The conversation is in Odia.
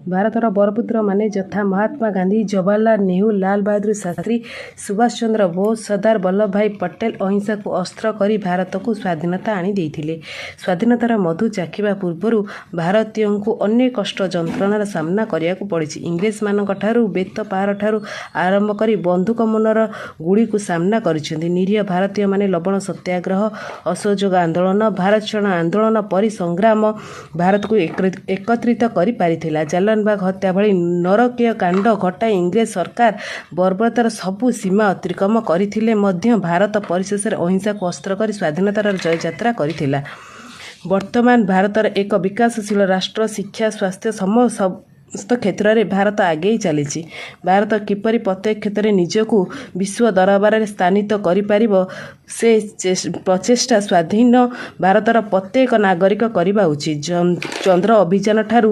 ଭାରତର ବରପୁତ୍ରମାନେ ଯଥା ମହାତ୍ମା ଗାନ୍ଧୀ, ଜବାହରଲାଲ ନେହେରୁ, ଲାଲ ବାହାଦୁର ଶାସ୍ତ୍ରୀ, ସୁଭାଷ ଚନ୍ଦ୍ର ବୋଷ, ସର୍ଦ୍ଦାର ବଲ୍ଲଭ ଭାଇ ପଟେଲ ଅହିଂସାକୁ ଅସ୍ତ୍ର କରି ଭାରତକୁ ସ୍ୱାଧୀନତା ଆଣି ଦେଇଥିଲେ। ସ୍ୱାଧୀନତାର ମଧୁ ଚାଖିବା ପୂର୍ବରୁ ଭାରତୀୟଙ୍କୁ ଅନେକ କଷ୍ଟ ଯନ୍ତ୍ରଣାର ସାମ୍ନା କରିବାକୁ ପଡ଼ିଛି। ଇଂରେଜମାନଙ୍କଠାରୁ ବେତ ପାହାରଠାରୁ ଆରମ୍ଭ କରି ବନ୍ଧୁକ ମୁନର ଗୁଳିକୁ ସାମ୍ନା କରିଛନ୍ତି। ନିରୀହ ଭାରତୀୟମାନେ ଲବଣ ସତ୍ୟାଗ୍ରହ, ଅସହଯୋଗ ଆନ୍ଦୋଳନ, ଭାରତ ଛାଡ଼ ଆନ୍ଦୋଳନ ପରି ସଂଗ୍ରାମ ଭାରତକୁ ଏକତ୍ରିତ କରିପାରିଥିଲା। ଜାଲିଆନାବାଗ ହତ୍ୟା ଭଳି ନରକୀୟ କାଣ୍ଡ ଘଟାଇ ଇଂରେଜ ସରକାର ବର୍ବରତାର ସବୁ ସୀମା ଅତିକ୍ରମ କରିଥିଲେ ମଧ୍ୟ ଭାରତ ପରିଶେଷରେ ଅହିଂସାକୁ ଅସ୍ତ୍ର କରି ସ୍ୱାଧୀନତାର ଜୟଯାତ୍ରା କରିଥିଲା। ବର୍ତ୍ତମାନ ଭାରତର ଏକ ବିକାଶଶୀଳ ରାଷ୍ଟ୍ର। ଶିକ୍ଷା, ସ୍ୱାସ୍ଥ୍ୟ ସମସ୍ତ କ୍ଷେତ୍ରରେ ଭାରତ ଆଗେଇ ଚାଲିଛି। ଭାରତ କିପରି ପ୍ରତ୍ୟେକ କ୍ଷେତ୍ରରେ ନିଜକୁ ବିଶ୍ୱ ଦରବାରରେ ସ୍ଥାନିତ କରିପାରିବ, ସେ ପ୍ରଚେଷ୍ଟା ସ୍ୱାଧୀନ ଭାରତର ପ୍ରତ୍ୟେକ ନାଗରିକ କରିବା ଉଚିତ। ଚନ୍ଦ୍ର ଅଭିଯାନଠାରୁ